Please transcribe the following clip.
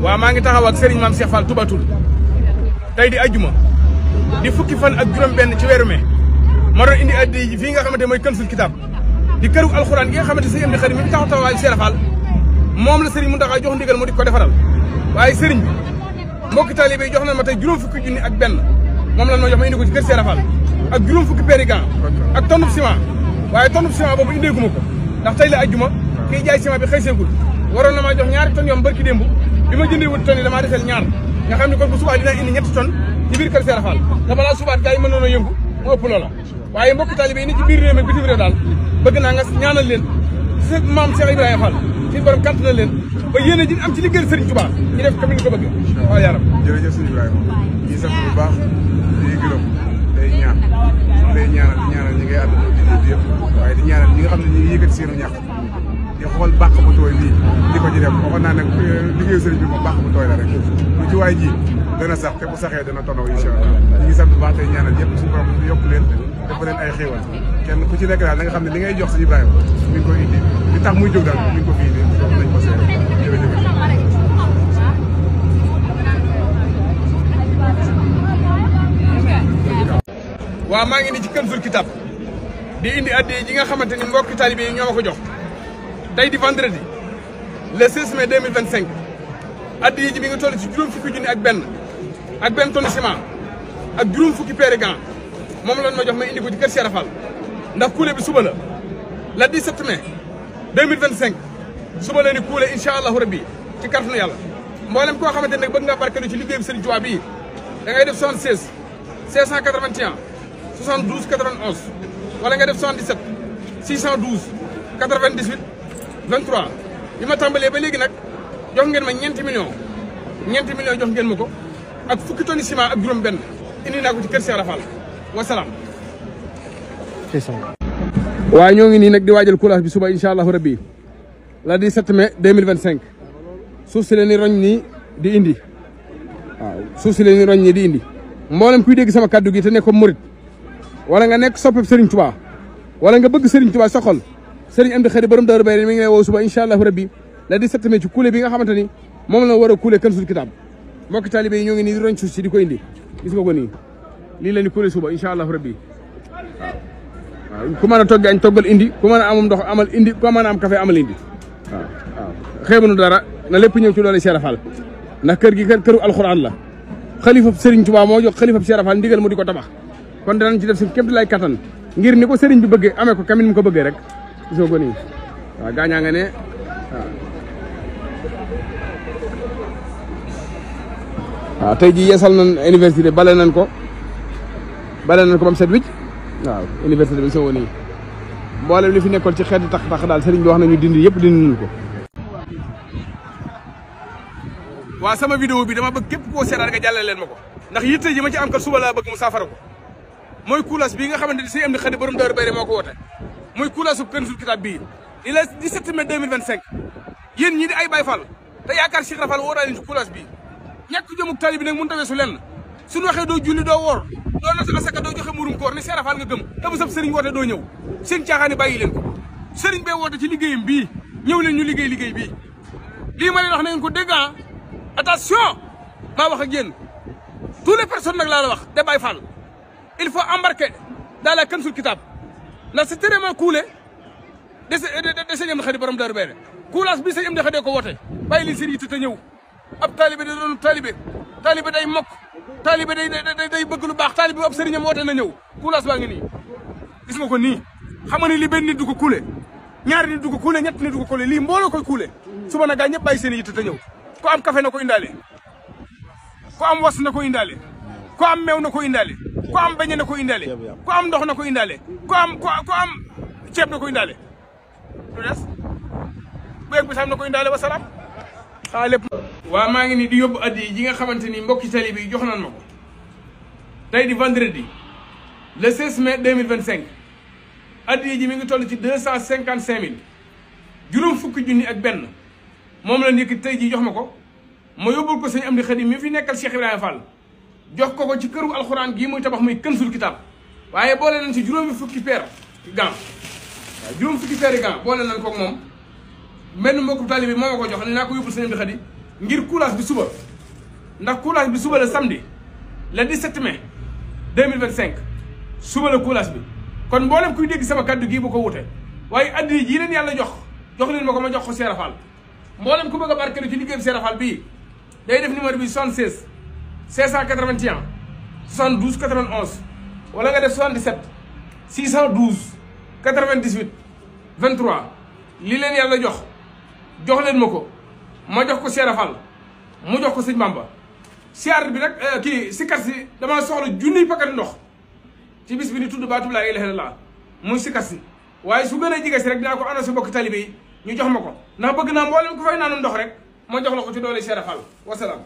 waaw maa ngi taxaw ak Serigne Mame Cheikh Fall Touba Toul tey di ajjuma di fukki fan ak juróom-benn ci weeru mai ma doon indi addi ji fii nga xamante mooy Kanzul Kitab di këru alxuraan gi nga xamante Serigne Amdi Khady mi taxaw taxawaayu Cheikh Fall moom la Serigne Mountakha jox ndigal mu di ko defaral waaye Serigne bi mbokki taalibe yi jox na ma tey juróom fukki junni ak benn moom lan ma jox ma indi ko ci kër Cheikh Fall ak juróom fukki peeri gant ak tonne ciment waaye tonne ciment boobu indeegu ma ko ndax tey la ajjuma kii jaay ciment bi xëy seegul waroon na maa jox ñaari tonnes yoom barki démb bi ma jëndee wut tonnes yi damaa defel ñaar nga xam ne kon bu subaa dina indi ñetti tonnes ci biir kër Cheikh Fall te balaa subaat gars yi mën noonu yëngu mu ëpp loola waaye mbokki taalibe yi ni ci biir réew mi bitim réew daal bëgg naa nga ñaanal leen ci maam Cheikh Ibrahima Fall ci borom kant na leen ba yéene ji am ci liggéeyal Serigne Touba ñu def comme ni ko bëgg waaw yaram jërëjëf sëñ Ibrahima ñi sant bu baax di gërëm day ñaan day ñaanal di ñaanal ñi ngay ànd di yëpp waaye di ñaanal ñi nga xam ne ñi ngi yëkkati seenu ñàkk di xool bàq bu tooy lii di ko ci def waxoon naa ne liggéeyu sëriñ bi moom bàq bu tooy la rek lu ci waay ji dana sax te bu saxee dana tonaw incha allah ñi ngi sant bu baax tey ñaanal yëpp suñu borom yokk leen def leen ay xéewal kenn ku ci nekk daal da nga xam ne li ngay jox sëñ Ibrahima mi ngi koy indi li tax muy jóg daal mi ngi ko fii indi donc nañ ko seere jërëjëf waaw maa ngi ni ci Kanzul Kitab di indi addi yi nga xamante ni mbokki taalibe yi ñoo ma ko jox tey di vendredi le 16 mai 2025 addi yi ji mi ngi toll ci juróom fukki junni ak benn tonne ciment ak juróom fukki peeri gant moom lañ ma jox ma indi ko ci kër Cheikh Fall ndax kuule bi suba la 17 mai 2025 suba la ni kuule incha allahu rabbi ci kàttanu yàlla mboolem koo xamante ne nag bëgg nga barkeelu ci liggéey bi Serigne Touba bii da ngay def 76 581 72 91 wala nga def 77 612 98 23 bi ma tàmbalee ba léegi nag jox ngeen ma ñeenti millions jox ngeen ma ko ak fukki tonni ciment ak juróom benn indi naa ko ci kër Cheikh Fall wasalaam. waaye ñoo ngi nii nag di waajal coulage bi suba incha allahu rabbi la 17 mai 2025 suuf si leen ni roñ nii di indi waaw suuf si leen ni roñ nii di indi mboolem kuy dégg sama kaddu gi te nekk ko murit wala nga nekk soppeb Serigne Touba wala nga bëgg Serigne Touba sa xol Serigne Amdi Khady borom Daaru Bayre mi ngi lay woo suba incha allahu rabbi la 17 mai ci kuule bi nga xamante ni moom la war a kuule Kanzul Kitab mbokki taalibe yi ñoo ngi nii di roñ suuf si di ko indi gis nga ko nii lii la ni kuule suba incha allahu rabbi waaw ku mën a togg añ toggal indi ku mën a amum ndox amal indi ku mën a am café amal indi waaw xeebanu dara na lépp ñëw ci loolu Cheikh Fall ndax kër gi këru alxuraan la xalifa Serigne Touba moo jox xalifa Cheikh Fall ndigal mu di ko tabax kon danañ ci def suñu kéem lay kattan ngir ni ko Serigne bi bëggee amee ko kamin mu ko bëggee rek gisoo ko nii waaw gaañaa nga ne waaw tey jii yeesal nañ université bale nañ ko ba mu set wicc waaw université bi soo nii mboolem li fi nekkoon ci xeeti tax daal Serigne bi wax nañu dindi yëpp dindi nañ ko. waaw sama vidéo bi dama bëgg képp koo seetaan nga jàllale leen ma ko ndax yitte ji ma ci am kat suba laa bëgg mu saafara ko mooy coulage bii nga xamante ni Serigne Amdi Khady borom Daaru Bayre moo ko woote muy coulage su Kanzul Kitab bii il est 17 mai 2025 yéen ñii di ay Baye Fall te yaakaar Cheikh Rafal woo naa leen ci coulage bii ñàkk jëmuk tali bi nag mënut a weesu lenn suñu waxee doo julli doo woor doo natt asaka doo joxe murum koor ni Cheikh Rafal nga gëm te bu sab Serigne woote doo ñëw seen caaxaani bàyyi leen ko Serigne bee woote ci liggéeyam bii ñëw leen ñu liggéey bii lii ma leen wax na ngeen ko dégg attention maa wax ak yéen tous les personnes nag laa la wax de Baye Fall il faut embarquer dans la Kanzul Kitab ndax c'est tellement coulé de Serigne Amdi Khady borom Daaru Bayre coulage bi Serigne Amdi Khady ko woote bàyyi leen seen yitte te ñëw ab taalibe da doon taalibe day mokk taalibe day bëgg lu baax taalibe ab sëriñam woote na ñëw coulage baa ngi nii gis nga ko nii xam nga ni li benn nit du ko kuule ñaari nit du ko kuule ñett nit du ko kuule lii mbooloo koy kuule suba na gaa ñëpp bàyyi seen yitte te ñëw ku am café na ko indaale ku am was na ko indaale ku am meew na ko indaale ku am beñe na ko indaale ku am ndox na ko indaale ku am ceeb na ko indaale lu des bu yegg bi sam na ko indaale wa salaam xaa lépp waaw maa ngi nii di yóbbu addi yi nga xamante ni mbokki taalibe yi jox nañ ma ko tey di vendredi le 16 mai 2025 addi ji mi ngi toll ci 255 000 juróom fukki junni ak benn moom la nekk tey jii jox ma ko ma yóbbul ko Serigne Amdi Khady mi fi nekkal Cheikh Ibrahima Fall jox ko ci këru alxuraan gii muy tabax muy Kanzul Kitab waaye boole nañ ci juróomi fukki peer gant waaw juróom fukki peeri gant boole nañ ko ak moom benn mbokku taalibe bi moo ma ko jox ne naa ko yóbbul Serigne Amdi Khady ngir coulage bi suba ndax coulage bi suba la samedi le 17 mai 2025 suba la coulage bi kon mboolem kuy dégg sama kaddu gii bu ko wute waaye addi ji leen yàlla jox leen ma ko ma jox ko Cheikh Fall mboolem ku bëgg a barkeelu ci liggéeyu Cheikh Fall bii day def numéro bi 76 581 72 91 wala nga def 77 612 98 23 li leen yàlla jox leen ma ko ma jox ko Cheikh Fall mu jox ko sëñ Bamba siyaar bi nag kii sikar si dama soxla junniy paquet ndox ci bis bi ni tudd baatu laa ilaaha illallaah muy sikar si waaye su gën a jege si rek dinaa ko annoncé bokk talibé yi ñu jox ma ko ndax bëgg naa mboolem ku fay naanu ndox rek ma jox la ko ci doole Cheikh Fall wasalaam